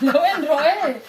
Lo en rawh e.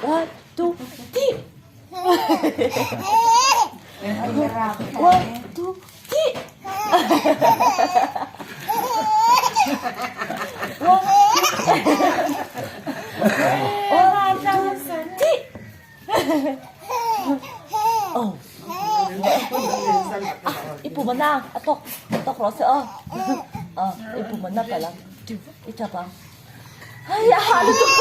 One, two, three. One, two, three. One, two, three. Oh. I pum a na, a tawk, a tawk rawh se aw. I pum a na palh ang, i tap ang. Ai, a hah lutuk.